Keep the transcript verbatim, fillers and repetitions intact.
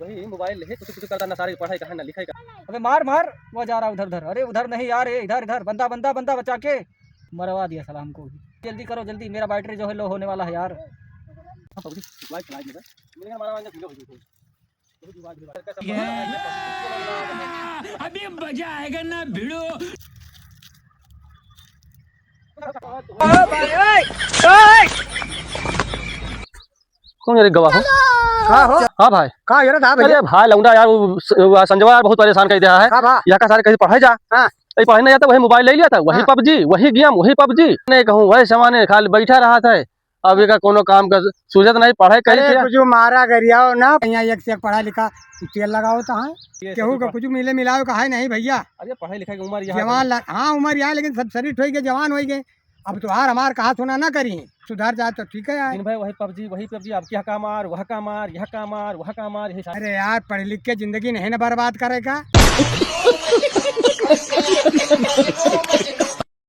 वही मोबाइल है, कुछ कुछ करता ना, सारे पढ़ाई का है ना लिखाई का। अबे मार मार, वो जा रहा उधर उधर। अरे उधर नहीं यार, ये इधर इधर, बंदा बंदा बंदा बचा के मरवा दिया साला हमको भी। जल्दी करो जल्दी, मेरा बैटरी जो है लो होने वाला है यार। हाँ, पबजी मोबाइल चला दिया। मेरे हमारा वाला video हो गया। अभी मजा आएगा ना भिड़ो। कौन रे गवा हो? का हो? हाँ भाई। का यार, दा भैया? अरे भाई लौंडा यार, वो स-, वो संजवा यार बहुत परेशान कर दिया है। का बा? यहाँ का सारे कहीं पढ़े जा। हाँ। कहीं पढ़े नहीं जाता, वही मोबाइल ले लिया था, वही हाँ। पबजी, वही गेम, वही पबजी। नहीं कहूँ, वही सामान है, खाली बैठा रहा था। अब एका कोनो काम का सूझत नहीं, पढ़े कहीं अरे, के। कुछ मारा गरियाओ ना, यहाँ एक से एक पढ़ा लिखा, तेल लगाओ तो हाँ। ये केहू सही का बात। कुछ मिले मिलाओ का है नहीं भैया। अरे, पढ़े लिखे की उम्र यहाँ जवान है। ला-, हाँ, उम्र यहाँ, लेकिन सब शरीर ठोई के जवान होई गए। अब तोहार हमार कहा सुना ना करी, सुधर जाए तो ठीक है यार। दिन भर वही पबजी, वही पबजी, अब क्या का मार, वह का मार, यह का मार, वह का मार, यही सारे। अरे यार, पढ़ लिख के जिंदगी नहीं ना बर्बाद करेगा।